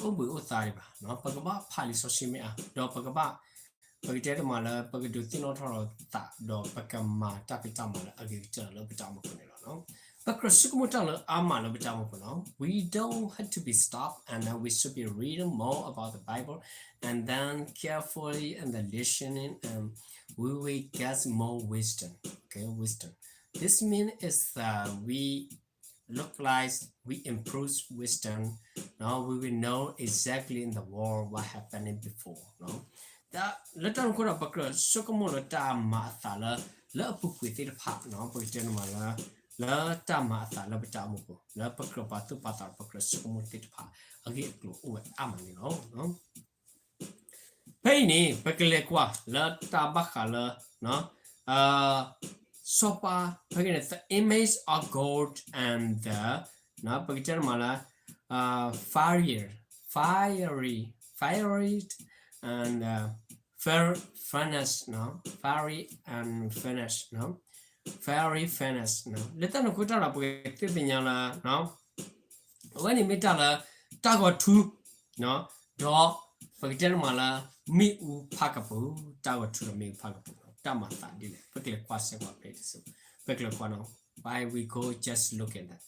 ပကဘၣ်အိၣ်ဘှံးအိၣ်သါဒံးဘၣ်, ပကဘၣ်ဖးလံာ်စီဆှံမ့ၢ်အါ, ဒီးပကဘၣ်, ပကတဲတမးလၢ ပကဒုးသ့ၣ်နီၣ်ထီၣ်လိာ်သး ဒီးပကမၤတၢ်ဖံးတၢ်မၤလၢအဂ့ၤကတၢၢ်လၢပတၢ်အိၣ်မူပူၤန့ၣ်လီၤ. ပကြၢးဆိကမိၣ်တၢ်လၢအါမးလၢပတၢ်အိၣ်မူပူၤလီၤ. We don't have to be stopped, and then we should be reading more about the Bible, and then carefully and then listening, and we will get more wisdom. Okay, wisdom. This means is that we look like we improve wisdom, now we will know exactly in the world what happening before. လၢတၢ်န့ၣ်အဃိဒီး ပကြၢးဆိကမိၣ်လၢတၢ်မၤအသးလၢ လၢအပူၤကွံာ်သ့ၣ်တဖၣ်, ပကတဲန့ၣ်မးလၢ လၢတၢ်မၤအသးလၢပတၢ်အိၣ်မူပူၤ လၢပကြၢးပာ်သူၣ်ပာ်သးဒီး ပကြၢးဆိကမိၣ်သ့ၣ်တဖၣ် အဂ့ၢ်အကျိၤအိၣ်ဝဲအါမးန့ၣ်လီၤ. ဖဲအံၤန့ၣ် ပကလဲၤကွၢ်လၢတၢ်ဘၣ်ဃးလၢ စီၤပၤ ဖဲန့ၣ် the image of gold and the, ပကတဲန့ၣ်မးလၢ fire, fiery, fiery and furnace, fiery and furnace, fiery furnace. လၢတၢ်န့ၣ်အဃိတၢ်ဒီး ပကသ့ၣ်ညါလၢ အဝဲန့ၣ်မ့ၢ်တၢ်လၢ တၢ်ဂီၤထူ ဒီး ပကတဲန့ၣ်မးလၢ မ့ၣ်အူဖးကပူၤ, တၢ်ဂီၤထူဒီးမ့ၣ်အူဖးကပူၤ, တၢ်မၤသးဒ်လဲၣ်, ပကလဲၤကွၢ်စဲးကွၢ်ဖဲတစု, ပကလဲၤကွၢ်နီၤ, why we go just look at that.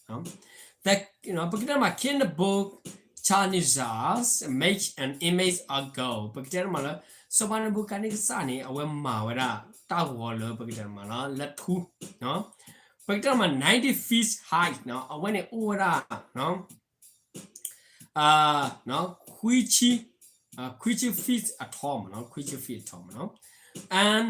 ပကတဲမး King Nebuchadnezzar make an image of gold. ပကတဲန့ၣ်မးလၢ စီၤပၤနဘူခၣ်နံစၢ်န့ၣ် အဝဲမၤဝဲဒၣ် တၢ်ဂီၤလၢ ပကတဲန့ၣ်မးလၢ လၢထူ ပကတဲမး ninety feet high နီၤ, အဝဲန့ၣ်အိၣ်ဝဲဒၣ် ခွံဆံ, ခွံဆံ feet အထီမးနီၤ, ခွံဆံ feet အထီမးနီၤ, and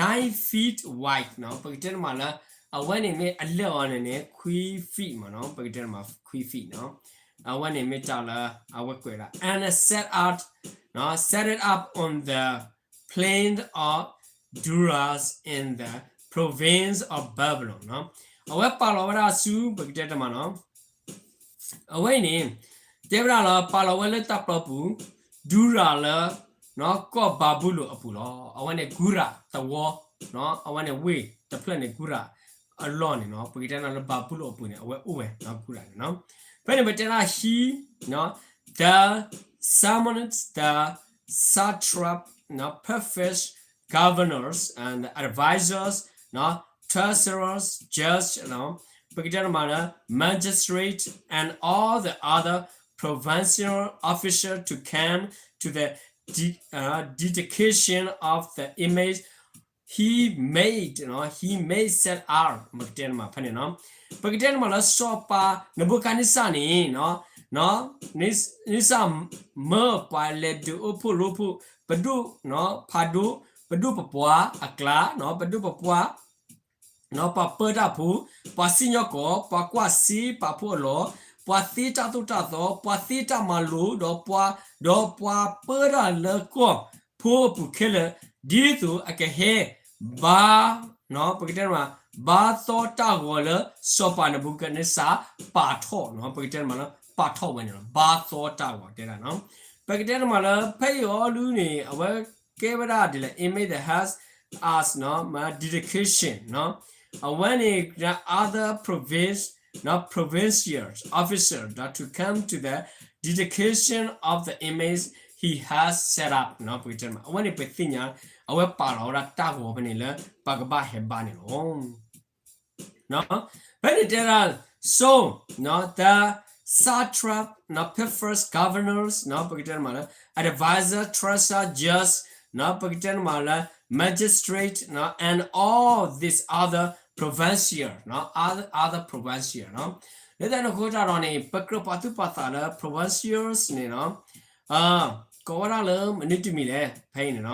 nine feet wide နီၤ, ပကတဲတမးလၢ အဝဲန့ၣ်မ့ၢ်အလဲၢ်အီၤန့ၣ်န့ၣ် ခွံ feet မးနီၤ, ပကတဲတမး ခွံ feet နီၤ, အဝဲန့ၣ်မ့ၢ်တၢ်လၢ အဝဲကွဲးဒၣ် and set out, set it up on the plain of Dura in the province of Babylon နီၤ, အဝဲပာ်လီၤဝဲဒၣ်ဆူ ပကတဲတမးနီၤ အဝဲအံၤန့ၣ် တဲဝဲဒၣ်လၢ ပာ်လီၤဝဲလၢတၢ်ပျီပူၤ ဒူရၤလၢ ကီၢ်ဘၤဘူလိၣ်အပူၤလီၤ. အဝဲန့ၣ် ဂူရၤသဝီ, အဝဲန့ၣ်ဝ့ၢ်တဖျၢၣ်န့ၣ် ဂူရၤအလီၢ်န့ၣ်နီၤ, ပကတဲန့ၣ်လၢဘၤဘူလိၣ်အပူၤန့ၣ် အဝဲအိၣ်ဝဲ ဂူရၤန့ၣ်နီၤ. ဖဲန့ၣ်ပတဲဒၣ် he, the summoned the satrap, prefects, governors, and advisors, treasurers, judges, ပကတဲန့ၣ်မးလၢ magistrate and all the other provincial official to come to the de- uh, dedication of the image he made, he made set up ပကတဲန့ၣ်မးဖဲန့ၣ်နီၤ, ပကတဲန့ၣ်မးလၢစီၤပၤနဘူခၣ်နံစၢ်န့ၣ် နံစၢ်မၢပှၤလဲၤဒုးအိၣ်ဖှိၣ်ရိဖှိၣ် ပဒိၣ်ဖးဒိၣ် ပဒိၣ်ပပှၢ်အကျါ ပဒိၣ်ပပှၢ် ပှၤပၢတၢ်ဖိ, ပှၤစံၣ်ညီၣ်ကွီၢ်, ပှၤကွၢ်စ့ပာ်ဖှိၣ်အလီၢ်, ပှၤသ့တၢ်သိၣ်တၢ်သီ, ပှၤသ့တၢ်မၤလိ, ဒီးပှၤ, ဒီးပှၤပၢတၢ်လၢကီၢ်ဖိအပူၤခဲလၢာ်, ဒ်သိးအကဟဲဘါ, ပကတဲမး ဘါသီတၢ်ဂီၤလၢစီၤပၤနဘူခၣ်နံစၢ်ပာ်ထီၣ်, ပကတဲမးလၢ ပာ်ထီၣ်ဝဲန့ၣ်လီၤ. ဘါသီတၢ်ဂီၤတဲဒၣ်နီၤ, ပကတဲမးလၢ ဖဲအံၤအီၤဒုန့ၣ် အဝဲကဲဝဲဒၣ်ဒ်လဲၣ် it made the heads as dedication နီၤ, အဝဲန့ၣ် other province, provincial officer to come to the dedication of the image he has set up နီၤ, ပကတဲမး အဝဲန့ၣ်ပသ့ၣ်ညါ အဝဲပာ်လီၤဝဲဒၣ်တၢ်ဂီၤဖဲန့ၣ်လၢ ပကဘၣ်ဟဲဘါန့ၣ်လီၤ. ဖဲန့ၣ်တဲဒၣ် so, the satrap, prefects, governors ပကတဲမးလၢ advisor, treasurer, judge ပကတဲမးလၢ magistrate and all these other provincial, other, other provincial လၢတၢ်န့ၣ်အဃိတၢ်ဒီးန့ၣ် ပကြၢးပာ်သူၣ်ပာ်သးလၢ provincials န့ၣ်နီၤ, ကိးဝဲဒၣ်လၢမနုၤတမံၤလဲၣ် ဖဲအံၤန့ၣ်နီၤ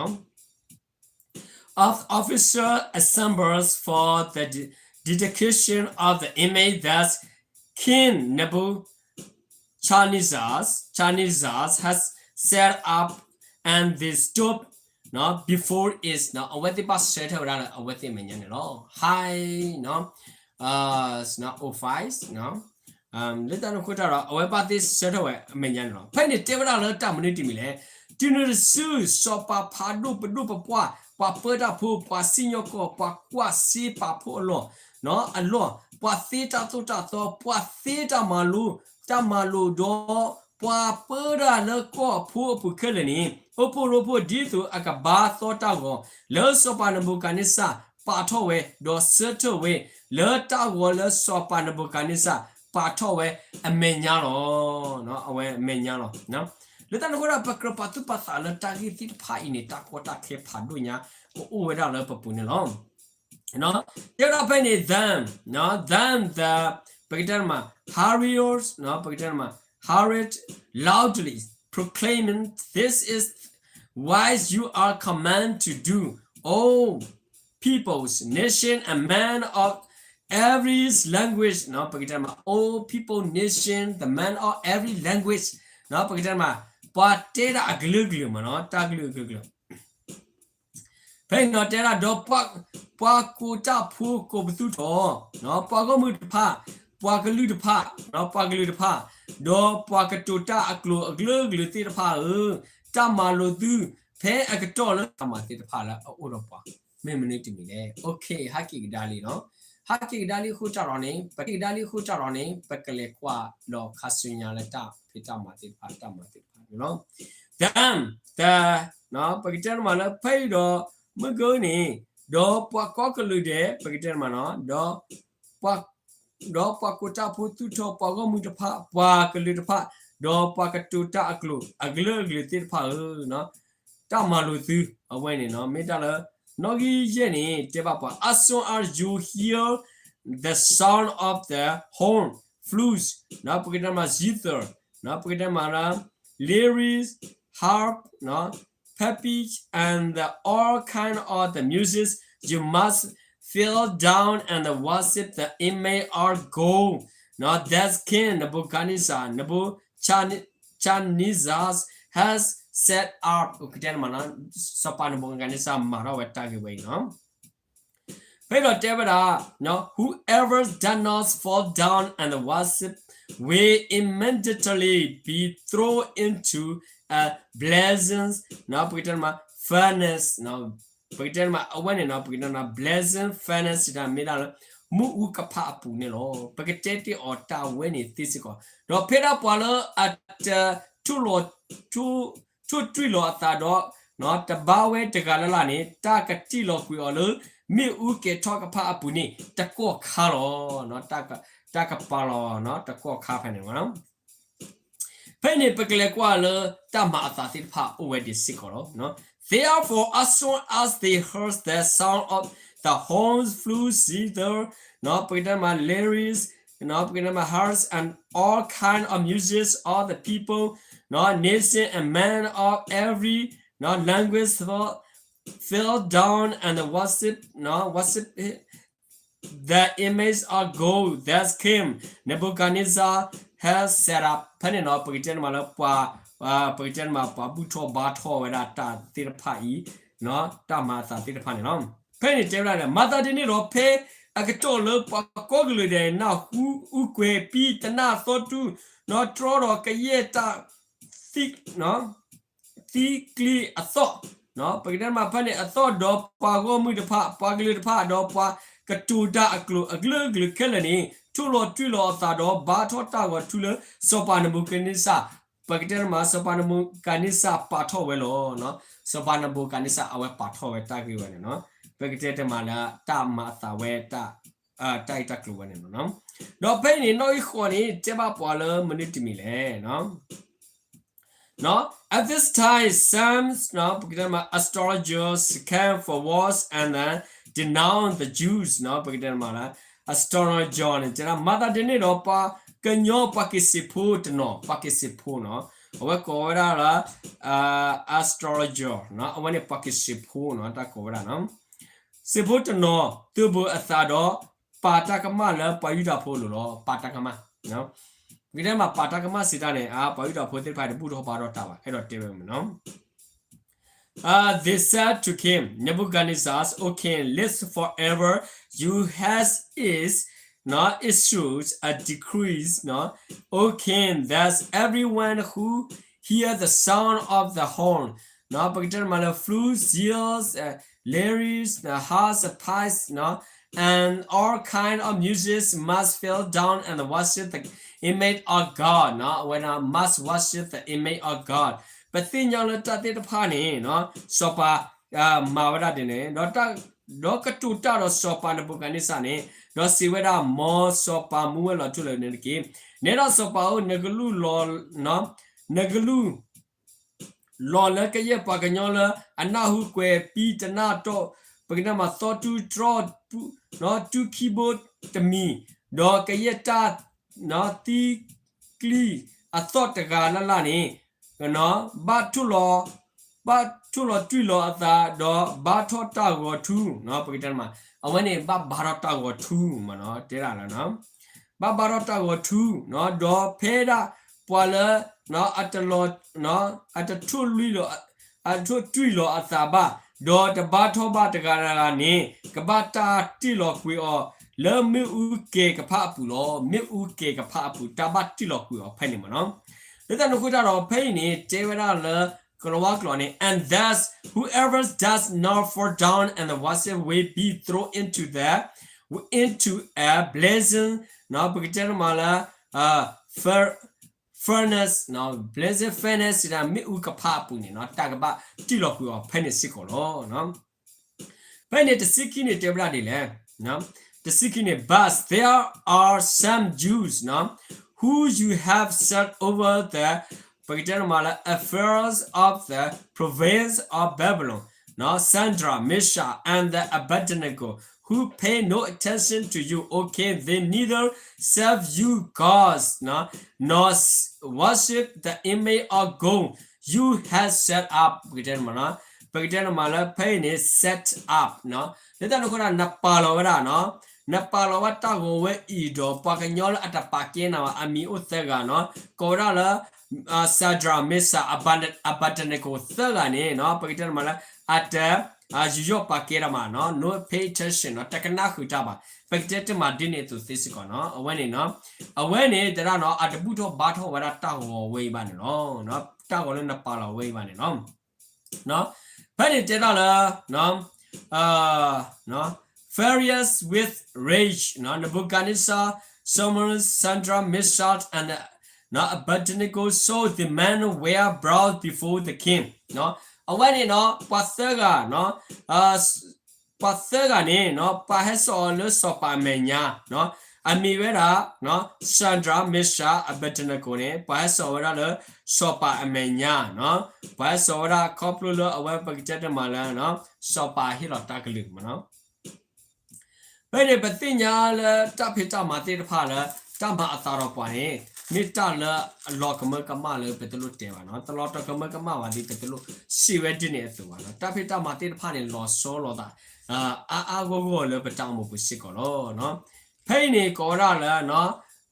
of official assembles for the de- dedication of the image that King Nebuchadnezzar, Nebuchadnezzar has set up and they stood before it နီၤ, အဝဲသ့ၣ်ဘၣ်ဆၢထၢၣ်ဝဲဒၣ်လၢအဝဲသ့ၣ်အမဲာ်ညါန့ၣ်လီၤ. high နီၤ, office နီၤ လၢတၢ်န့ၣ်အဃိတၢ်ဒီး အဝဲဘၣ်သ့ၣ်ဆၢထၢၣ်ဝဲအမဲာ်ညါန့ၣ်လီၤ. ဖဲန့ၣ်တဲဝဲဒၣ်လၢတၢ်မနုၤတမံၤလဲၣ်, တုၤနုၤတစု စီၤပၤဖးဒိၣ်ပဒိၣ်ပပှၢ် ပှၤပၢတၢ်ဖိ ပှၤစံၣ်ညီၣ်ကွီၢ် ပှၤကွၢ်စ့ပာ်ဖှိၣ်အလီၢ် အလီၢ် ပှၤသ့တၢ်သိၣ်တၢ်သီ ပှၤသ့တၢ်မၤလိ တၢ်မၤလိဒီး ပှၤပၢတၢ်လၢကီၢ်အဖိအပူၤခဲလၢာ်န့ၣ် အိၣ်ဖှိၣ်ရိဖှိၣ်ဒ်သိးအကဘါသီတၢ်ဂီၤ လၢစီၤပၤနဘူၤခၣ်နံစၢ်ပာ်ထီၣ်ဝဲ ဒီးဆၢထၢၣ်ဝဲ လၢတၢ်ဂီၤလၢစီၤပၤနဘူၤခၣ်နံစၢ်ပာ်ထီၣ်ဝဲအမဲာ်ညါလီၤ. အဝဲအမဲာ်ညါလီၤ. လၢတၢ်န့ၣ်အဃိဒီး ပကြၢးပာ်သူၣ်ပာ်သးလၢတၢ်ဂ့ၢ်သ့ၣ်တဖၣ်အံၤန့ၣ် တၢ်ကီတၢ်ခဲဖးဒိၣ်ညါ ကအိၣ်ဝဲဒၣ်လၢပပူၤန့ၣ်လီၤ. တဲဝဲဒၣ်ဖဲန့ၣ် then, then the, ပကတဲမး Herod, ပကတဲမး Herod loudly proclaimed, this is what you are commanded to do, O peoples, nation, and men of every language, ပကတဲမး O people, nation, the men of every language, ပကတဲမး ပှၤတဲဒၣ်အကလုာ်ကလုာ်မးနီၤ တၢ်ကလုာ်အကလုာ်ကလုာ် ဖဲန့ၣ်နီၤ တဲဒၣ်ဒီး ပှၤကိးတၢ်ဖိကိးပသူထီၣ်, ပှၤဂီၢ်မုၢ်တဖၣ်, ပှၤကလုာ်တဖၣ်, ပှၤကလုာ်တဖၣ်, ဒီးပှၤကတိၤတၢ်အကျိာ်အကလုာ်ကလုာ်သ့ၣ်တဖၣ်ဧၢ, တၢ်မၤလိာ်သု ဖဲအကတီၢ်လၢတၢ်မၤသ့ၣ်တဖၣ်လၢအအိၣ်ဒီးပှၤ မ့ၢ်မနုၤတမံၤလဲၣ်. ဟးက့ၤကဒါလံနီၤ, ဟးက့ၤကဒါလံအဃိတၢ်ဒီးန့ၣ် ပက့ၤကဒါလံအဃိတၢ်ဒီးန့ၣ် ပကလဲၤကွၢ်ဒီးခါဆူညါလၢတၢ်ဖံးတၢ်မၤသ့ၣ်တဖၣ် တၢ်မၤသ့ၣ်တဖၣ်န့ၣ်လီၤ. Then, the, ပကတဲတမးလၢဖဲအံၤဒီး မုၢ်ဂီၤန့ၣ် ဒီးပှၤကိးကလုာ်ဒဲး ပကတဲတမးနီၤ, ဒီး ဒီးပှၤကိးတၢ်ဖိသူၣ်ထီၣ် ပှၤဂီၢ်မုၢ်တဖၣ် ပှၤကလုာ်တဖၣ်, ဒီးပှၤကတိၤတၢ်အကျိာ်အကလုာ်ကလုာ်သ့ၣ်တဖၣ်ဧၢ, တၢ်မၤလိာ်သု အဝဲန့ၣ်နီၤ မ့ၢ်တၢ်လၢ နီၣ်ဂံၢ်ယဲၢ်န့ၣ် တဲဘၣ်ပှၤ as soon as you hear the sound of the horn, flutes, ပကတဲမး zither, ပကတဲမးလၢ lyres, harp, pipes, and the all kind of the music, you must fall down and worship the image of gold that King Nebuchadnezzar, Nebuchadnezzar has set up, ကတဲမးနီၤ စီၤပၤနဘူခၣ်နံစၢ်မၤထီၣ်ဝဲတၢ်ဂ့ၢ်ဝဲအံၤနီၤ. ဖဲဒီးတဲဝဲဒၣ် whoever does not fall down and worship will immediately be thrown into a blazing, ပကတဲမး furnace, ပကတဲမး အဝဲန့ၣ်နီၤ ပကတဲမး blazing furnace တၢ်မ့ၢ်ဒၣ်လၢ မုၢ်အူကဖးအပူၤန့ၣ်လီၤ. ပကတဲတ့ၢ်အီၤတၢ်ဝဲန့ၣ်သ့စ့ၢ်ကီး, ဒီးဖဲဒၣ်ပှၤလၢအတ ထိၣ်လီၤ ထိၣ်တွံၢ်လီၤအသးဒီး တဘါဝဲတဂၤလၢ်လၢ်န့ၣ် တၢ်ကတံၢ်လီၤကွံာ်အီၤလၢ မ့ၣ်အူကဲၤထီၣ်ကဖးအပူၤန့ၣ် တကီၢ်ခါလီၤ. တၢ်ကပာ်လီၤ တကီၢ်ခါဖဲန့ၣ်လီၤ. ဖဲန့ၣ် ပကလဲၤကွၢ်လၢတၢ်မၤအသးသ့ၣ်တဖၣ်အိၣ်ဝဲဒၣ်စ့ၢ်ကီးလီၤ. Therefore, as soon as they heard the sound of the horns, flutes, zither, ပကတဲမး lyres, ပကတဲမး harps, and all kind of music, all the people, nation, and men of every language fell down and worship, worship the image of gold that King Nebuchadnezzar had set up. ဖဲန့ၣ်နီၤ ပကတဲမးလၢပှၤ ပကတဲမး ပှၤဘူၣ်ထီၣ်ဘါထီၣ်ဝဲဒၣ်တၢ်သ့ၣ်တဖၣ်အံၤ တၢ်မၤအသးသ့ၣ်တဖၣ်န့ၣ်လီၤ. ဖဲန့ၣ်တဲဝဲဒၣ် မၤသးဒ်န့ၣ်ဒီး ဖဲအကတီၢ်လၢပှၤကိးကလုာ်ဒဲး နၢ်ဟူအူကွဲၤ ပံတနၢ်သီတူၢ် နီၣ်တြီဒီးကယဲၢ်တၢ် သံ သံကျ့အသီၣ်, ပကတဲမးဖဲန့ၣ်အသီၣ်ဒီးပှၤဂီၢ်မုၢ်တဖၣ် ပှၤကလုာ်တဖၣ် ဒီးပှၤကတိၤတၢ်အကျိာ်အကလုာ်ကလုာ်ခဲလၢာ်န့ၣ် ထိၣ်လီၤတွံၢ်လီၤအသးဒီး ဘါထီၣ်တၢ်ဂီၤထူလၢ စီၤပၤနဘူခၣ်နံစၢ် ပကတဲမး စီၤပၤနဘူခၣ်နံစၢ်ပာ်ထီၣ်ဝဲလီၤ. စီၤပၤနဘူခၣ်နံစၢ်အဝဲပာ်ထီၣ်ဝဲတၢ်ဂ့ၢ်ဝဲန့ၣ်နီၤ, ပကတဲတမးလၢတၢ်မၤအသးဝဲ တၢ်အံၤတၢ်ကျိၤဝဲန့ၣ်လီၤ. ဒီးဖဲအံၤန့ၣ် နီၣ်ဂံၢ်ဃိးန့ၣ် တဲဘၣ်ပှၤလၢမနုၤတမံၤလဲၣ် At this time, some, ပကတဲမး astrologers came forward and then denounced the Jews, ပကတဲမးလၢ astrologer န့ၣ် တဲဒၣ် မၤသးဒ်န့ၣ်ဒီး ပှၤကညီပှၤက့ၤစံးဖိတနီၤ ပှၤက့ၤစံးဖိနီၤ, အဝဲကိးဝဲဒၣ်လၢ astrologer အဝဲန့ၣ်ပှၤက့ၤစံးဖိနီၤ တၢ်ကိးဝဲဒၣ်နီၤ စံးဖိတနီၤ သုးဘူးအသးဒီး ပာ်တၢ်ကမၣ်လၢပှၤယူဒၤဖိအလိၤလီၤ. ပာ်တၢ်ကမၣ်, ပကတဲမးပာ်တၢ်ကမၣ်စံးတၢ်န့ၣ် ပှၤယူဒၤဖိသ့ၣ်တဖၣ်တဘူၣ်ထီၣ်ဘါထီၣ်တၢ်ဘၣ် အဲၣ်ဒိးတဲဝဲမးနီၤ. They said to King Nebuchadnezzar, O king, live forever. You have is not issued a decree, O king, that everyone who hear the sound of the horn, ပကတဲမးလၢ flutes, zither, lyres, harps, pipes, and all kind of music must fall down and worship the image of God နီၤ အဝဲဒၣ် must worship the image of God ပသ့ၣ်ညါလၢတၢ်သ့ၣ်တဖၣ်န့ၣ် စီၤပၤ မၤဝဲဒၣ်ဒ်န့ၣ် ဒီးကတိၤတၢ်ဒီးစီၤပၤနဘူၤခၣ်နံစၢ်န့ၣ် ဒီးစံးဝဲဒၣ် မ်စီၤပၤမူဝဲလီၤထူလၢာ်န့ၣ်တက့ၢ်. နဲဒၣ်စီၤပၤဧၢ, နကလူးလီၤ နကလူး လီၤလၢကယဲၢ်ပှၤကညီလၢအနၢ်ဟူကွဲး ပံတနၢ်တီၢ် ပကတဲမး သီတူတြီ တူခံဘိတမံၤ, ဒီးကယဲၢ်တၢ် သံကျံအသီၣ်တဂၤလၢ်လၢ်န့ၣ် ဘၣ်ထိၣ်လီၤ ဘၣ်ထိၣ်လီၤတွံၢ်လီၤအသး ဒီးဘါထီၣ်တၢ်ဂီၤထူ ပကတဲမး အဝဲန့ၣ်ဘၣ်ဘါထီၣ်တၢ်ဂီၤထူမးနီၤ တဲဒၣ်လၢ ဘၣ်ဘါထီၣ်တၢ်ဂီၤထူ ဒီးဖဲဒၣ်ပှၤလၢ အတလီၤ အတထိၣ်လွံၢ်လီၤ အတထိၣ်တွံၢ်လီၤအသးဘၣ်, ဒီးတဘါထီၣ်ဘၣ်တဂၤတဂၤန့ၣ် ကဘၣ်တၢ်တ့ၢ်လီၤကွံာ်အီၤ လၢမ့ၣ်အူကဲၤကဖၣ်အပူၤလီၤ. မ့ၣ်အူကဲၤကဖၣ်အပူၤ တၢ်ဘၣ်တ့ၢ်လီၤကွံာ်အီၤဖဲန့ၣ်မးနီၤ. လၢတၢ်န့ၣ်အဃိတၢ်ဒီး ဖဲအံၤန့ၣ် တဲဝဲဒၣ်လၢ ကလၤဝါကျိာ်န့ၣ် and thus whoever does not fall down and worship will be thrown into the into a blazing ပကတဲတမးလၢ furnace နီၤ blazing furnace ဒၣ်မ့ၣ်အူကဖၣ်အပူၤန့ၣ်နီၤ တၢ်ကဘၣ်တ့ၢ်လီၤကွံာ်အီၤဖဲန့ၣ်စ့ၢ်ကီးလီၤ. ဖဲန့ၣ်တဆံခံန့ၣ် တဲဝဲဒၣ်ဒ်လဲၣ်, တဆံခံန့ၣ် but there are some Jews နီၤ who you have set over the ပကတဲတမးလၢ affairs of the province of Babylon နီၤ Shadrach, Meshach, and the Abednego, who pay no attention to you, O king. They neither serve you gods, နီၤ nor worship the image of gold you have set up. ပကတဲတမးနီၤ ပကတဲတမးလၢဖဲအံၤန့ၣ် set up နီၤ လၢတၢ်န့ၣ်အဃိ နပာ်လီၤဝဲဒၣ်နီၤ နပာ်လီၤဝဲတၢ်ဂီၤဝဲအံၤဒီး ပှၤကညီလၢအတပာ်ကဲနၤဘၣ် အမံၤအိၣ်သၢဂၤနီၤ ကိးဝဲဒၣ်လၢ Shadrach, Meshach, Abednego သၢဂၤန့ၣ်နီၤ ပကတဲတမးလၢ အတ ယူးယီၣ်ပာ်ကဲတၢ်မးနီၤ no pay attention နီၤ တကနၣ်ဃုာ်တၢ်ဘၣ် ပကတဲတမးဒ်န့ၣ်အသိးသ့စ့ၢ်ကီးနီၤ အဝဲန့ၣ်နီၤ အဝဲန့ၣ်တဲဒၣ်နီၤ အတဘူၣ်ထီၣ်ဘါထီၣ်ဝဲဒၣ်တၢ်ဂီၤဝဲအံၤဘၣ်န့ၣ်လီၤ တၢ်ဂီၤလၢနပာ်လီၤဝဲအံၤဘၣ်န့ၣ်လီၤ ဖဲန့ၣ်တဲဒၣ်လၢ furious with rage နီၤ Nebuchadnezzar summoned Shadrach, Meshach, and နီၤ Abednego, so the men were brought before the king နီၤ အဝဲန့ၣ်နီၤ ပှၤသၢဂၤနီၤ ပှၤသၢဂၤန့ၣ်နီၤ ပှၤဟဲစိာ်အီၤလၢစီၤပၤအမဲာ်ညါနီၤ အမံၤဝဲဒၣ် Shadrach, Meshach, Abednego န့ၣ် ပှၤဟဲစိာ်ဝဲဒၣ်လၢစီၤပၤအမဲာ်ညါနီၤ ပှၤဟဲစိာ်ဝဲဒၣ်ခီဖျိလၢအဝဲပကတဲတမးလၢ စီၤပၤဟ့ၣ်လီၤတၢ်ကလုၢ်မးနီၤ ဖဲန့ၣ် ပသ့ၣ်ညါလၢတၢ်ဖံးတၢ်မၤသ့ၣ်တဖၣ်လၢ တၢ်မၤအသးဒီးပှၤန့ၣ် မ့ၢ်တၢ်လၢအလီၤကမၢကမၣ်လၢပတလိၣ်တဲဘၣ်နီၤ တလီၤကမၢကမၣ်ဘၣ်ဒီး ပတလိၣ်စံးဝဲဒ်န့ၣ်အသိးဘၣ်နီၤ တၢ်ဖံးတၢ်မၤသ့ၣ်တဖၣ်န့ၣ် လီၤဆီလိာ်သး အါအါဂီၢ်ဂီၢ်လၢပတၢ်အိၣ်မူပူၤစ့ၢ်ကီးလီၤ ဖဲအံၤန့ၣ် ကိးဝဲဒၣ်လၢ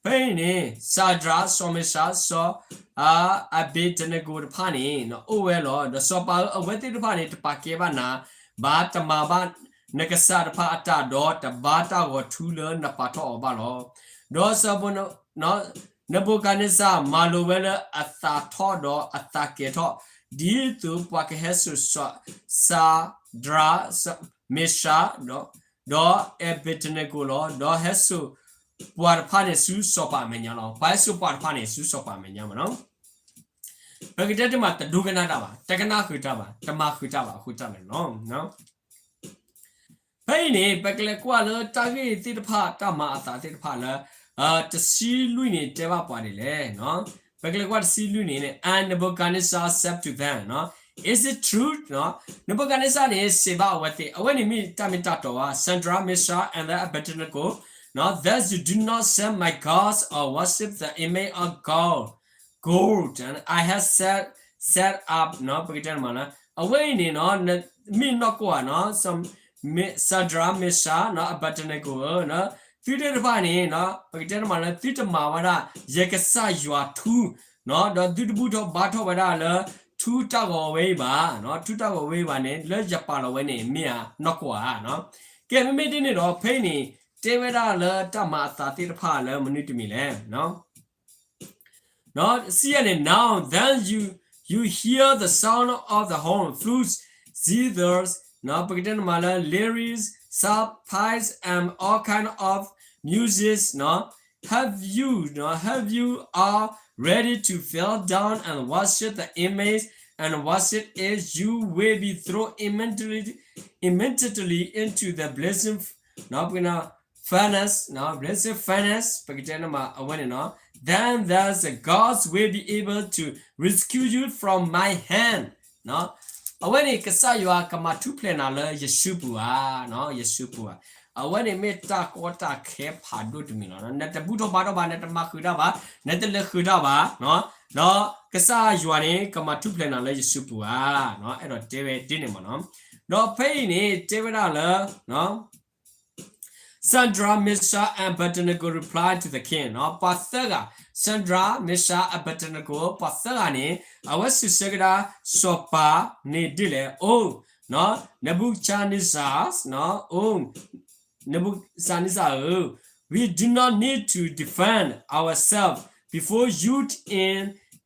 ဖဲအံၤန့ၣ် Shadrach, စီၤမ့ၡး, စီၤ Abednego တဖၣ်န့ၣ် အိၣ်ဝဲလီၤ. ဒီးစီၤပၤဧၢ, အဝဲသ့ၣ်တဖၣ်န့ၣ် တပာ်ကဲဘၣ်နၤဘၣ်, တမၤဘၣ်နကစၢ်တဖၣ်အတၢ်ဒီး တဘါတၢ်ဂီၤထူလၢနပာ်ထီၣ်အီၤဘၣ်လီၤ. ဒီးစီၤ နဘူၤခၣ်နံစၢ် မၤလိာ်ဝဲလၢအသးထီၣ်ဒီးအသးကဲၤထီၣ်, ဒ်သိးပှၤကဟဲစိာ် Shadrach, Meshach, ဒီး Abednego လီၤ. ဒီးဟဲစိာ်ပှၤတဖၣ်န့ၣ်ဆူစီၤပၤအမဲာ်ညါလီၤ. ပှၤဟဲစိာ်ပှၤတဖၣ်န့ၣ်ဆူစီၤပၤအမဲာ်ညါမးနီၤ. ပကတဲတမး တဒိကနၣ်တၢ်ဘၣ်, တကနၣ်ဃုာ်တၢ်ဘၣ်, တမၤဃုာ်တၢ်ဘၣ်အဃိတၢ်န့ၣ်လီၤ. ဖဲအံၤန့ၣ် ပကလဲၤကွၢ်လၢတၢ်ဂ့ၢ်သ့ၣ်တဖၣ် တၢ်မၤအသးသ့ၣ်တဖၣ်လၢ တဆံလွံၢ်န့ၣ် တဲဘၣ်ပှၤဒ်လဲၣ်. ပကလဲၤကွၢ်တဆံလွံၢ်န့ၣ် And Nebuchadnezzar said to them, Is it true? နဘူၤခၣ်နံစၢ်န့ၣ် စံးဘၣ်အဝဲသ့ၣ်, အဝဲန့ၣ်မ့ၢ်တၢ်မ့ၢ်တၢ်တီဧါ, Shadrach, Meshach, and Abednego, that you do not serve my gods or worship the image of gold, gold I have set, set up, ပကတဲမးနီၤ, အဝဲအံၤန့ၣ်နီၤ မ့ၢ်နီၢ်ကီၢ်ဧါနီၤ, Shadrach, Meshach, Abednego ဧၢ, သုသ့ၣ်တဖၣ်န့ၣ် ပကတဲတမးလၢ သုတမၤဝဲဒၣ် ယကစၢ်ယွၤထူ, ဒီးသုတဘူၣ်ထီၣ်ဘါထီၣ်ဝဲဒၣ်လၢ ထူတၢ်ဂီၤဝဲအံၤဘၣ်, ထူတၢ်ဂီၤဝဲအံၤဘၣ်န့ၣ် လၢယပာ်လီၤဝဲန့ၣ် မ့ၢ်ဧါနီၢ်ကီၢ်ဧါ. ကဲ မ့မ့ၢ်ဒ်န့ၣ်ဒီး ဖဲအံၤန့ၣ် တဲဝဲဒၣ်လၢတၢ်မၤအသးသ့ၣ်တဖၣ်လၢမနုၤတမံၤလဲၣ်. See န့ၣ် Now then you, you hear the sound of the horn, flutes, zithers, ပကတဲတမးလၢ lyres, pipes and all kind of music, နော်, have you, နော်, have you all ready to fall down and worship the image and worship it? You will be thrown immediately, immediately into the blazing, နော်, ပကတဲ furnace, နော်, blazing furnace ပကတဲန့ၣ်မး အဝဲန့ၣ် နော်, then thus the gods will be able to rescue you from my hand, နော်, အဝဲန့ၣ် ကစၢ်ယွၤကမၤထူၣ်ဖျဲးနၤလၢယစုပူၤဧါ, နော်, ယစုပူၤဧါ. အဝဲန့ၣ်မ့ၢ်တၢ်ကီတၢ်ခဲဖးဒိၣ်တမံၤလီၤ. နတဘူၣ်ထီၣ်ဘါထီၣ်ဘၣ်, နတမၤဃုာ်တၢ်ဘၣ်, နတလဲၤဃုာ်တၢ်ဘၣ်, နော်, ဒီးကစၢ်ယွၤန့ၣ် ကမၤထူၣ်ဖျဲးနၤလၢယစုပူၤဧါ, နော်, အဲၣ်ဒိးတဲဝဲဒ်န့ၣ်မး နော်. ဒီးဖဲအံၤန့ၣ် တဲဝဲဒၣ်လၢ နော်, Shadrach, Meshach, and Abednego replied to the king, နော်, ပှၤသၢဂၤ, Shadrach, Meshach, Abednego ပှၤသၢဂၤန့ၣ် အဝဲစံးဆၢကဒါစီၤပၤန့ၣ်ဒ်လဲၣ်, အိ, နော်, Nebuchadnezzar, နော်, အိ, Nebuchadnezzar ဧၢ, we do not need to defend ourselves before you in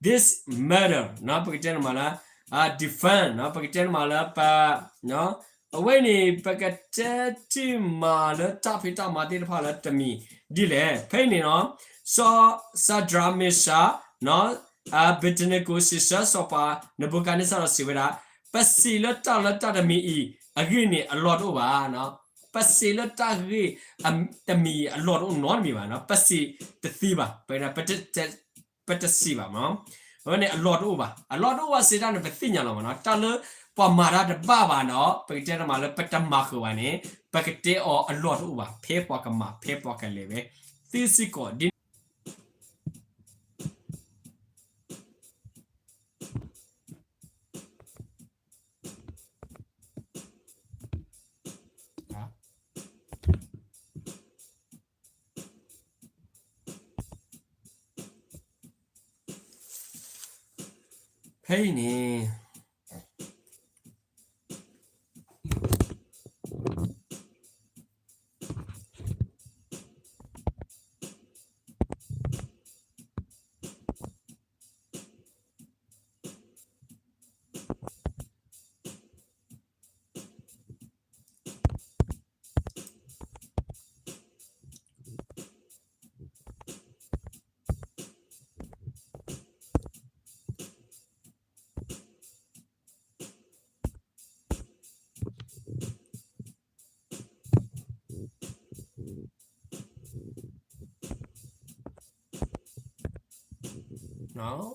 this matter, နော်, ပကတဲန့ၣ်မးလၢ defend, နော်, ပကတဲန့ၣ်မးလၢပ နော်, အဝဲန့ၣ် ပကတဲတ့ၢ်မးလၢတၢ်ဖံးတၢ်မၤသ့ၣ်တဖၣ်လၢတမံၤဒ်လဲၣ်. ဖဲအံၤန့ၣ် နော်, စီၤ Shadrach, Meshach, နော်, Abednego စံးဆၢစီၤပၤ Nebuchadnezzar ဒီးစံးဝဲဒၣ်, ပစံးလၢတၢ်လၢတၢ်တမံၤအံၤ အဂ့ၢ်န့ၣ်အလီၢ်တအိၣ်ဘၣ်, နော်, ပစံးလၢတၢ်ဂ့ၢ်တမံၤအံၤအလီၢ်တအိၣ်နီတမံၤဘၣ်, နော်, ပစံးတသ့ဘၣ်, ပ ပတစံးဘၣ်မး, အဝဲန့ၣ်အလီၢ်တအိၣ်ဘၣ်, အလီၢ်တအိၣ်ဘၣ်စံးတၢ်န့ၣ် ပသ့ၣ်ညါလီၤမး, နော်, တၢ်လၢပှၤမၤတၢ်တဘၣ်ဘၣ်ဒီး ပကတဲန့ၣ်မးလၢပတမၤဃုာ်ဘၣ်န့ၣ် ပကတဲအီၤအလီၢ်တအိၣ်ဘၣ်, ဖဲပှၤကမၤ ဖဲပှၤကလဲၤဝဲသ့စ့ၢ်ကီးဒ်န့ၣ် ဖဲအံၤန့ၣ်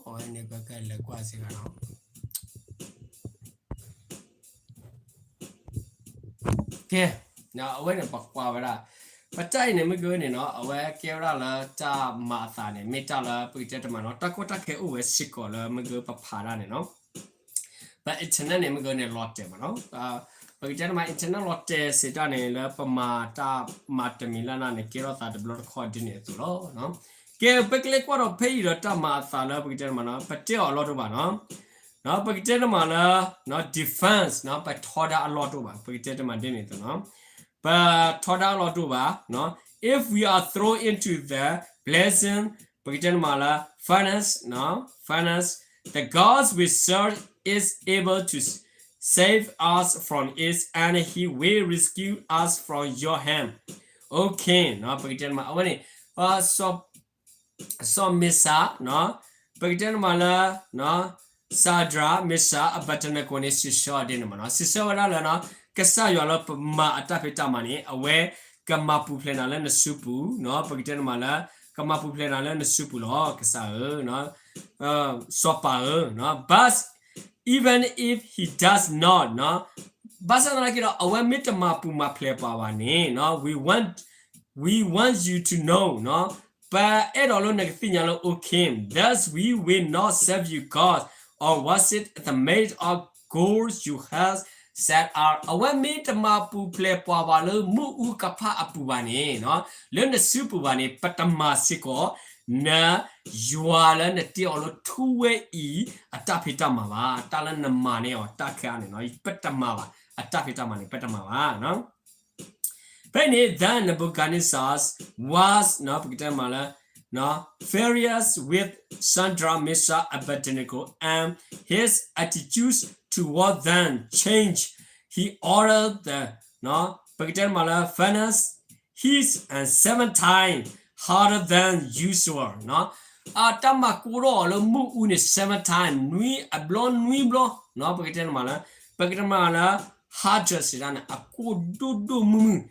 အဝဲန့ၣ်ပကလဲၤကွၢ်စ့ၢ်ကီးနီၤ. ကဲ, အဝဲန့ၣ်ပကွၢ်ဝဲဒၣ်, ပတၢ်အံၤန့ၣ် မ့ၢ်ဂ့ၤန့ၣ်နီၤ, အဝဲကဲဝဲဒၣ်လၢတၢ်မၤအသးန့ၣ် မ့ၢ်တၢ်လၢပကတဲတမးနီၤ, တၢ်ကီတၢ်ခဲအိၣ်ဝဲစ့ၢ်ကီးလၢမ့ၢ်ဂ့ၤပဖးဒၣ်န့ၣ်နီၤ. ပ internet န့ၣ် မ့ၢ်ဂ့ၤန့ၣ် လီၤတဲာ်မးနီၤ, ပကတဲတမး internet လီၤတဲာ်စံးတၢ်န့ၣ် လၢပမၤတၢ်မၤတမံၤလၢ်လၢ်န့ၣ် ကဲထီၣ်သးတဘျီတခီၣ်ဒ်န့ၣ်အသိးလီၤ. ကဲ, ပကလဲၤကွၢ်ဒီးဖဲအံၤဒီးတၢ်မၤအသးလၢပကတဲတမးနီၤ, ပတဲအီၤအလီၢ်တအိၣ်ဘၣ်နီၤ, ပကတဲတမးလၢ defense နီၤ, ပထီဒါအလီၢ်တအိၣ်ဘၣ်, ပကတဲတမးဒ်န့ၣ်အသိးနီၤ, ပထီဒါအလီၢ်တအိၣ်ဘၣ်နီၤ. If we are thrown into the blazing ပကတဲတမးလၢ furnace, furnace, the God we serve is able to save us from it, and he will rescue us from your hand, O king. ပကတဲတမး အဝဲန့ၣ် စီၤမ့ၤၡး, ပကတဲတမးလၢ Shadrach, Meshach, Abednego န့ၣ် စံးဆၢအီၤဒ်န့ၣ်မးနီၤ, စံးဆၢဝဲဒၣ်လၢ ကစၢ်ယွၤလၢပမၤအတၢ်ဖံးတၢ်မၤန့ၣ် အဝဲကမၤပူၤဖျဲးနၤလၢနစုပူၤ, ပကတဲတမးလၢ ကမၤပူၤဖျဲးနၤလၢနစုပူၤလီၤ, ကစၢ်ဧၢ, စီၤပၤဧၢ, but even if he does not, ဘၣ်ဆၣ်သနာ်က့ဒီး အဝဲမ့ၢ်တမၤပူၤမၤဖျဲးပှၤဘၣ်န့ၣ် we want, we want you to know, ပအဲၣ်ဒိးလၢနကသ့ၣ်ညါလၢ O king, that we will not serve your gods or worship the image of gold you have set up. အဝဲမ့ၢ်တမၤပူၤဖျဲးပှၤဘၣ်လၢမ့ၣ်အူကဖၣ်အပူၤဘၣ်န့ၣ်, လၢနစုပူၤဘၣ်န့ၣ် ပတမၤစ့ၢ်ကီး န ယွၤလၢနတ့အီၤလၢထူဝဲအံၤ အတၢ်ဖံးတၢ်မၤဘၣ်, တၢ်လၢနမၤန့ၢ်အီၤတၢ်ခဲအံၤန့ၣ် ပတမၤဘၣ်, အတၢ်ဖံးတၢ်မၤန့ၣ် ပတမၤဘၣ်. ဖဲန့ၣ် then Nebuchadnezzar was, ပကတဲမးလၢ furious with Shadrach, Meshach, Abednego, and his attitudes toward them changed. He ordered the, ပကတဲတမးလၢ furnace heat and seven times hotter than usual နီၤ. အတၢ်မၤကိၢ်ထီၣ်အီၤလၢမုၢ်အူန့ၣ် seven times နွံအဘျီနွံဘျီနီၤ. ပကတဲတမးလၢ ပကတဲတမးလၢ hotter စံးဒၣ်န့ၣ် အကိၢ်ဒိၣ်ဒိၣ်မုၢ်မုၢ်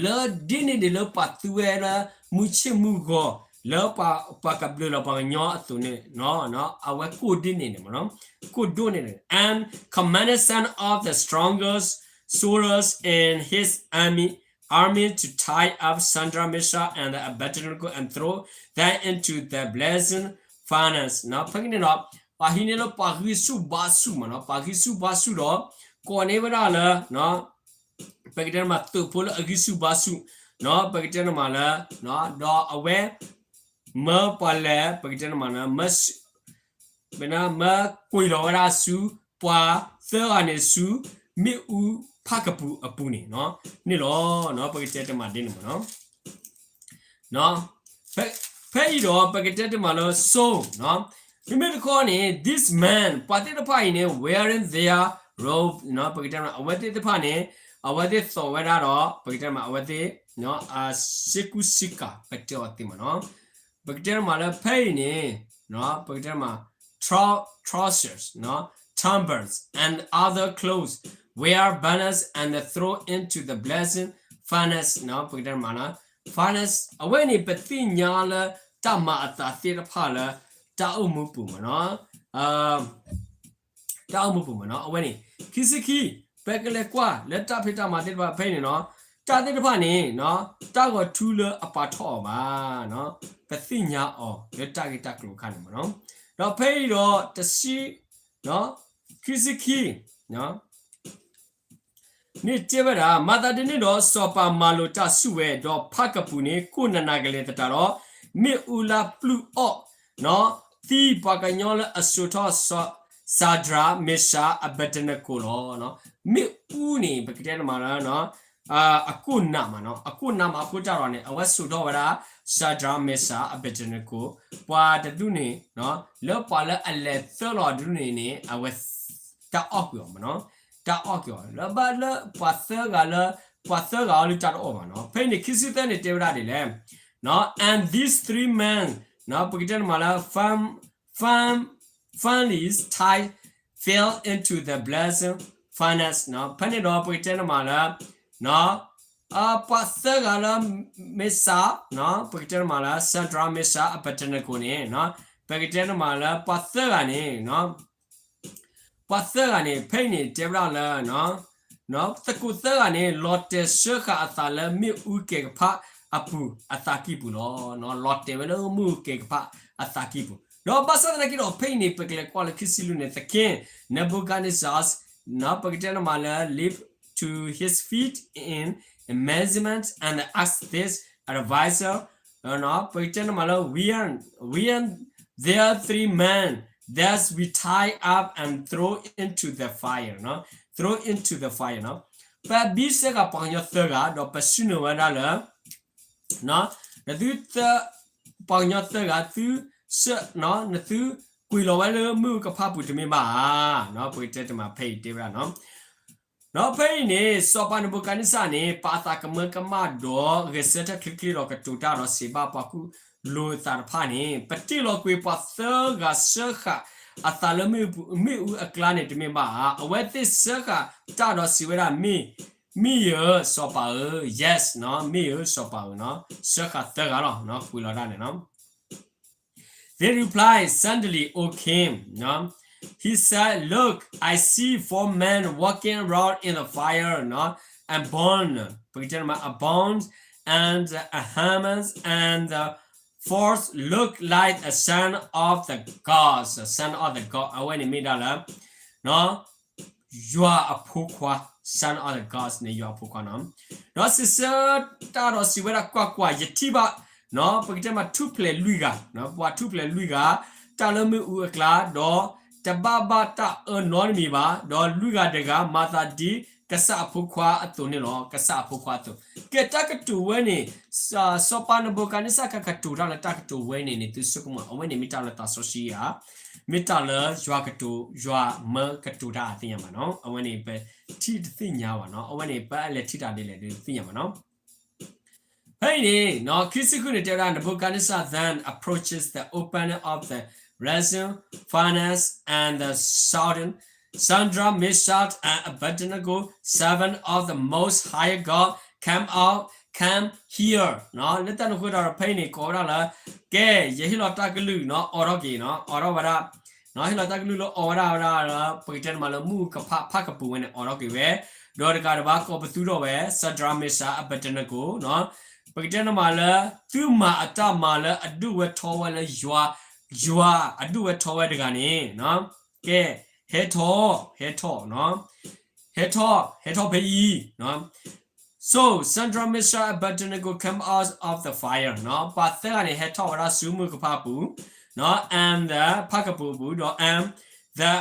လၢဒ်န့ၣ်ဒ်လၢပှၤသူဝဲလၢမုၢ်ဆ့ၣ်မုၢ်ဂီၤ လၢပှၤကဘျုးလီၤပှၤကညီအသိးန့ၣ် အဝဲကိၢ်ဒ်န့ၣ်န့ၣ်မ့ၢ်နီၤ, ကိၢ်ဒိၣ်န့ၣ်န့ၣ် and commanded some of the strongest soldiers in his army, army to tie up Shadrach, Meshach, and Abednego and throw them into the blazing furnace နီၤ. ဖဲန့ၣ်ဒီး ပှၤဟံးန့ၢ်လၢပှၤဂံၢ်ဆူၣ်ဘါဆူၣ်မ့ၢ်နီၤ, ပှၤဂံၢ်ဆူၣ်ဘါဆူၣ်ဒီး ကိးန့ၢ်ဝဲဒၣ်လၢ ပကတဲတမးသုးဖိလၢအဂံၢ်ဆူၣ်ဘါဆူၣ်နီၤ, ပကတဲတမးလၢ ဒီးအဝဲ မၢပှၤလဲၤ ပကတဲတမးလၢ မၢကွံာ်လီၤဝဲဒၣ်ဆူ ပှၤသၢဂၤန့ၣ်ဆူ မ့ၣ်အူဖးကပူၤအပူၤန့ၣ် န့ၣ်လီၤ. ပကတဲတမးဒ်န့ၣ်မ့ၢ်နီၤ. ဖဲအံၤဒီး ပကတဲတမးလၢ so နီၤ, မ့မ့ၢ်တခီန့ၣ် this man ပှၤသ့ၣ်တဖၣ်အံၤန့ၣ် wearing their robe နီၤ, ပကတဲတမး အဝဲသ့ၣ်တဖၣ်န့ၣ် အဝဲသ့ၣ်သိးဝဲဒၣ်ဒီး ပကတဲတမး အဝဲသ့ၣ် အစ့ကူစ့ကၤ ပတဲအီၤသ့မ့ၢ်နီၤ, ပကတဲတမးလၢဖဲအံၤန့ၣ် ပကတဲတမး trousers, turbans and other clothes were burned and thrown into the blazing furnace နီၤ, ပကတဲတမးလၢ furnace အဝဲန့ၣ် ပသ့ၣ်ညါလၢတၢ်မၤအသးသ့ၣ်တဖၣ်လၢ တၢ်အိၣ်မူပူၤမ့ၢ်နီၤ တၢ်အိၣ်မူပူၤမ့ၢ်နီၤ အဝဲန့ၣ် ခံဆံခံ, ပကလဲၤကွၢ်လၢတၢ်ဖံးတၢ်မၤသ့ၣ်တဖၣ်ဖဲအံၤန့ၣ်နီၤ, တၢ်သ့ၣ်တဖၣ်န့ၣ် တၢ်ဂီၤထူလၢအပာ်ထီၣ်အီၤဘၣ်, ပသ့ၣ်ညါအီၤလၢတၢ်ဂ့ၢ်တၢ်ကျိၤအခါန့ၣ်မ့ၢ်နီၤ, ဒီးဖဲအံၤဒီးတဆံ, ခံဆံခံ န့ၣ်တဲဝဲဒၣ် မၤသးဒ်န့ၣ်ဒီး စီၤပၤမၤလိာ်တၢ်ဆူၣ်ဝဲ, ဒီးဖးကပူၤန့ၣ် ကိၢ်နးနးကလဲာ်သတးဒီး မ့ၣ်အူလၢပျုၢ်အီၣ် သံပှၤကညီလၢအစိာ်ထီၣ် စၤဒြး, မ့ၣ်ၡး, အဘ့းနကိၤလီၤ. မ့ၣ်အူန့ၣ် ပကတဲတမးလၢ အကိၢ်နးမးနီၤ, အကိၢ်နးမးအဃိတၢ်ဒီးန့ၣ် အဝဲစိာ်ထီၣ်ဝဲဒၣ် စၤဒြး, မ့ၣ်ၡး, အဘ့းနကိၤ, ပှၤတဒူၣ်န့ၣ် လၢပှၤလၢအလဲၤသၢလီၤတဒူၣ်န့ၣ်န့ၣ် အဝဲ တၢ်အီၣ်ကွံာ်အီၤမ့ၢ်နီၤ, တၢ်အီၣ်ကွံာ်အီၤ လၢဘၣ်လၢပှၤသၢဂၤလၢ ပှၤသၢဂၤအီၤလၢတၢ်တအီၣ်ဘၣ်နီၤ. ဖဲအံၤန့ၣ် ခံဆံသၢန့ၣ်တဲဝဲဒၣ်ဒ်လဲၣ်, and these three men ပကတဲတမးလၢ firm, firm, firmly tied fell into the blazing furnace ဖဲန့ၣ်ဒီးပကတဲတမးလၢ ပှၤသၢဂၤလၢ မ့ၣ်ၡး, ပကတဲတမးလၢ စၤဒြး, မ့ၣ်ၡး, အဘ့းနကိၤန့ၣ် ပကတဲတမးလၢ ပှၤသၢဂၤန့ၣ် ပှၤသၢဂၤန့ၣ် ဖဲအံၤန့ၣ် တဲဝဲဒၣ်လၢ သကိးသၢဂၤန့ၣ် လီၤတဲာ်စၢဃာ်အသးလၢမ့ၣ်အူကဲၤကဖၣ်အပူၤအသးကံၢ်ပူၤလီၤ. လီၤတဲာ်ဝဲလၢမ့ၣ်အူကဲၤကဖၣ်အသးကံၢ်ပူၤ, ဒီးဘၣ်ဆၣ်သနာ်က့ဒီး ဖဲအံၤန့ၣ် ပကလဲၤကွၢ်လၢခံဆံလွံၢ်န့ၣ် the king Nebuchadnezzar ပကတဲတမးလၢ leaped to his feet in amazement and asked his advisor ပကတဲတမးလၢ when, when there three men that we tie up and throw into the fire, throw into the fire ပဘံၣ်စၢဃာ်ပှၤကညီသၢဂၤ ဒီးပဆူနုာ်ဝဲဒၣ်လၢ နသု ပှၤကညီသၢဂၤ သု နသုကွံာ်လီၤဝဲလၢမ့ၣ်အူကဖၣ်ပူၤတမ့ၢ်ဘၣ်ဧါ. ပကတဲတမးဖဲအံၤတဲဝဲဒၣ် ဒီးဖဲအံၤန့ၣ် စီၤပၤနဘူၤခၣ်နံစၢ်န့ၣ် ပာ်အသးကမၢကမၣ်ဒီး ဂဲၤဆၢထၢၣ်ချ့ချ့ဒီးကတိၤတၢ်ဒီး စံးဘၣ်ပှၤကူၣ်လိာ်သးတဖၣ်န့ၣ် ပတ့ၢ်လီၤကွံာ်ပှၤသၢဂၤစၢဃာ်အသးလၢမ့ၣ်အူအကျါန့ၣ်တမ့ၢ်ဘၣ်ဧါ. အဝဲသ့ၣ်စၢဃာ်တၢ်ဒီးစံးဝဲဒၣ် မ့ၢ်, မ့ၢ်ယၤ စီၤပၤဧၢ, yes နီၤ, မ့ၢ်ယၤ စီၤပၤဧၢနီၤ, စၢဃာ်သၢဂၤလီၤ, ကွံာ်လီၤဒၣ်န့ၣ်နီၤ. They replied, suddenly, O king, he said, look, I see four men walking around in the fire, and burn, ပကတဲမး abound, and a helmet, and the fourth look like a son of the gods, a son of the god, အဝဲန့ၣ်မ့ၢ်ဒၣ်လၢ ယွၤအဖိခွါ, son of the gods န့ၣ် ယွၤအဖိခွါနီၤ. ဒီးစံးဆၢတၢ်ဒီးစံးဝဲဒၣ် ကွၢ်ကွၢ်, ယထံၣ်ဘၣ် ပကတဲမးထူၣ်ဖျဲးလွံၢ်ဂၤ, ပှၤထူၣ်ဖျဲးလွံၢ်ဂၤ တၢ်လၢမ့ၣ်အူအကျါ, ဒီးတဘၣ်ဘၣ်တၢ်အၢနီတမံၤဘၣ်, ဒီးလွံၢ်ဂၤတဂၤ မၤသးဒ် ကစၢ်အဖိခွါအသိးန့ၣ်လီၤ. ကစၢ်အဖိခွါအသိး. ကဲ တၢ်ကတိၤဝဲန့ၣ် စီၤပၤနဘူၤခၣ်နံစၢ်ကကတိၤတၢ်လၢတၢ်ကတိၤဝဲန့ၣ်န့ၣ် သုဆိကမိၣ် အဝဲန့ၣ်မ့ၢ်တၢ်လၢသးစီဆှံဧါ, မ့ၢ်တၢ်လၢယွၤကတိၤ ယွၤမၢကတိၤတၢ်သ့ၣ်ညါဘၣ်နီၤ. အဝဲန့ၣ်ပထံၣ်တသ့ၣ်ညါဘၣ်နီၤ. အဝဲန့ၣ်ပလဲၤထံၣ်တၢ်ဒ်လဲၣ်ဒီးတသ့ၣ်ညါဘၣ်နီၤ. ဖဲအံၤန့ၣ် ခံဆံဃုန့ၣ်တဲဝဲဒၣ် Nebuchadnezzar then approaches the opening of the rising furnace and the shouting, Shadrach, Meshach, and Abednego, servant of the Most High God, come out, come here. လၢတၢ်န့ၣ်အဃိဒီး ဖဲအံၤန့ၣ် ကိးဝဲဒၣ်လၢ ကဲ ယဟ့ၣ်လီၤတၢ်ကလုၢ်နီၤ အိးထီၣ်က့ၤနီၤ အိးထီၣ်ဝဲဒၣ် ဟ့ၣ်လီၤတၢ်ကလုၢ်လၢအိးဝဲဒၣ်ဝဲဒၣ်လၢ ပကတဲန့ၣ်မးလၢမုၢ်ကဖးဖးကပူၤဝဲန့ၣ် အိးထီၣ်က့ၤဝဲ, ဒီးတကးဒံးဘၣ်ကိးပသူထီၣ်ဝဲ Shadrach, Meshach, Abednego နီၤ ပကတဲန့ၣ်မးလၢ သုမၤအတၢ်မၤလၢအဒိၣ်ဝဲထီဝဲလၢယွၤ, ယွၤအဒိၣ်ဝဲထီဝဲတဂၤန့ၣ် ကဲ ဟဲထီၣ်, ဟဲထီၣ်နီၤ, ဟဲထီၣ်, ဟဲထီၣ်ဖဲအံၤ So Shadrach, Meshach, Abednego come out of the fire နီၤ ပှၤသၢဂၤန့ၣ် ဟဲထီၣ်ဝဲဒၣ်ဆူမုၢ်ကဖးပူၤ နီၤ and the ဖးကပူၤအပူၤ ဒီး and the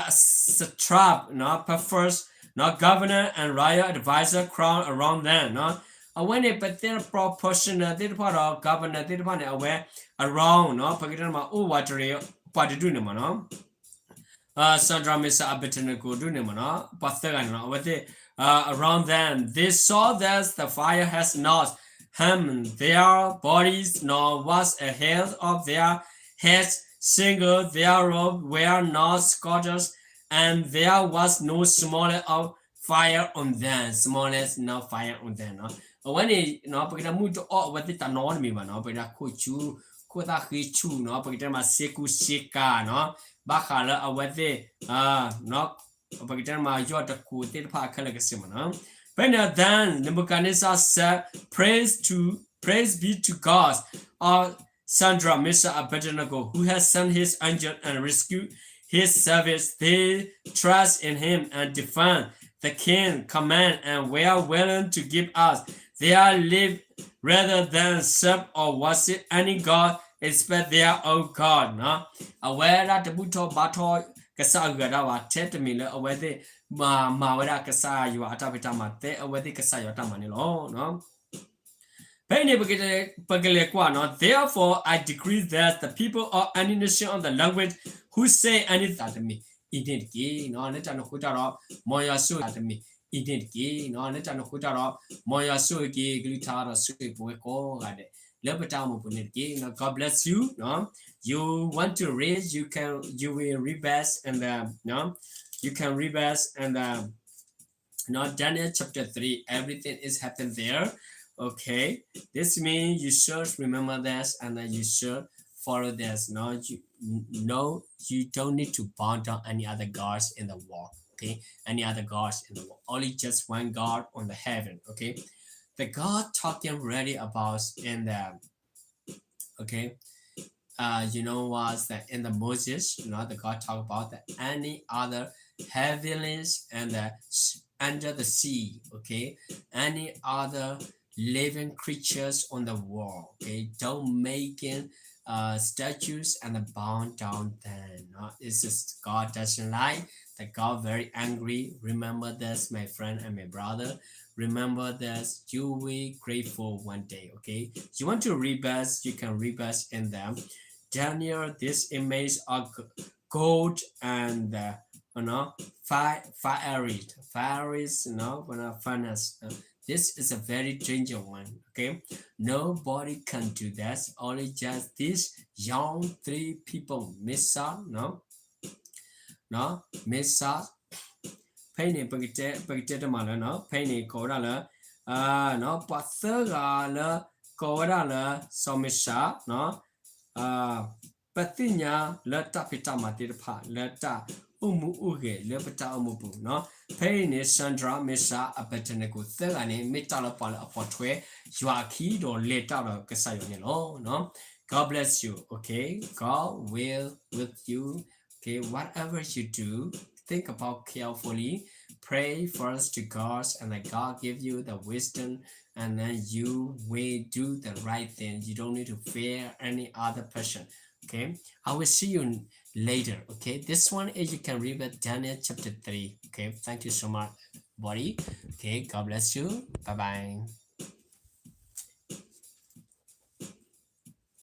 satrap နီၤ prefers နီၤ governor and royal advisor crowd around them နီၤ အဝဲန့ၣ် ပတဲ proportional သ့ၣ်တဖၣ်ဒီး governor သ့ၣ်တဖၣ်န့ၣ် အဝဲ around နီၤ ပကတဲမး အိၣ်ဝးတရံး ပှၤတဒူၣ်န့ၣ်မးနီၤ Shadrach, Meshach, Abednego ဒူၣ်န့ၣ်မးနီၤ ပှၤသၢဂၤန့ၣ်နီၤ အဝဲသ့ၣ် around them, they saw that the fire has not harmed their bodies, nor was a hair of their heads singed, their robes were not scorched, and there was no smallest of fire on them, smallest not fire on them နီၤ အဝဲန့ၣ်နီၤ ပကတဲမုၢ်တအီၣ် အဝဲသ့ၣ်တၢ်နီတမံၤဘၣ်နီၤ ပကတဲခိၣ်ဆူၣ်, ခိၣ်သၣ်ဃ့ဆူၣ်နီၤ ပကတဲမး စ့ကူစ့ကၤနီၤ ဘၣ်ဃးလၢအဝဲသ့ၣ် ပကတဲမး ယီၢ်တကူးသ့ၣ်တဖၣ်ခဲလၢာ်ကစ့ၢ်မးနီၤ ဖဲန့ၣ် then Nebuchadnezzar said, Praise to, praise be to God of Shadrach, Meshach, Abednego, who has sent his angel and rescued his servants. They trust in him and defend the king command and were willing to give us their life rather than serve or worship any god except their own God နီၤ အဝဲဒၣ်တဘူၣ်ထီၣ်ဘါထီၣ်ကစၢ်အဂုၤအဂၤဘၣ် ထဲတမံၤလၢအဝဲသ့ၣ် မၤဝဲဒၣ်ကစၢ်ယွၤအတၢ်ဖံးတၢ်မၤ ထဲအဝဲသ့ၣ်ကစၢ်ယွၤတၢ်မၤန့ၣ်လီၤ. ဖဲအံၤန့ၣ် ပကလဲၤကွၢ်နီၤ Therefore I decree that the people of any nation of the language who say any သးတမံၤအံၤန့ၣ်တက့ၢ်နီၤ လၢတၢ်န့ၣ်အဃိတၢ်ဒီး မ်ယွၤဆိၣ်ဂ့ၤသးတမံၤအံၤန့ၣ်တက့ၢ်နီၤ လၢတၢ်န့ၣ်အဃိတၢ်ဒီး မ်ယွၤဆိၣ်ဂ့ၤက့ၤကလုၢ်ကထါဒီးဆိၣ်ဂ့ၤပဝဲကိးဂၤဒဲး လၢပတၢ်အိၣ်မူပူၤန့ၣ်တက့ၢ်နီၤ God bless you နီၤ you want to read you can you will read best and the နီၤ you can read best and the Now, Daniel chapter three, everything is happened there. Okay, this means you should remember this and then you should follow this. No, you, no, you don't need to bow down any other gods in the world. Okay, any other gods in the world. Only just one God on the heaven. Okay, the God talking really about in the Okay. Uh, you know what? That in the Moses, you know, the God talk about that any other heavenlies and the s- under the sea, okay, any other living creatures on the world, okay, don't making uh, statues and bow down them. No? It's just God doesn't like. The God very angry. Remember this, my friend and my brother. Remember this. You will grateful one day. Okay. You want to read best? You can read best in them. Daniel, this image of gold and uh, you know, fire, fiery, fiery, you know, when I furnace. Uh, this is a very dangerous one. Okay. Nobody can do that. Only just these young three people, Meshach, no? No? Meshach. ဖဲအံၤန့ၣ် ပကတဲတမးလၢနီၤ ဖဲအံၤန့ၣ် ကိးဝဲဒၣ်လၢ ပှၤသၢဂၤလၢကိးဝဲဒၣ်လၢ စီၤမ့ၡးနီၤ ပသ့ၣ်ညါလၢတၢ်ဖံးတၢ်မၤသ့ၣ်တဖၣ် လၢတၢ်အိၣ်မူအိၣ်ဂဲၤလၢပတၢ်အိၣ်မူပူၤနီၤ ဖဲအံၤန့ၣ် Shadrach, Meshach, Abednego သၢဂၤန့ၣ် မ့ၢ်တၢ်လၢပှၤလၢအပိာ်ထွဲယွၤအခံဒီးလဲၤတၢ်ဒီးကစၢ်ယွၤန့ၣ်လီၤ. God bless you. Okay, God will with you. Okay, whatever you do, think about carefully. Pray first to God, and then God give you the wisdom, and then you will do the right thing. You don't need to fear any other person. Okay, I will see you later. Okay, this one is you can read it, Daniel chapter three. Okay, thank you so much. body. Okay, God bless you. Bye bye.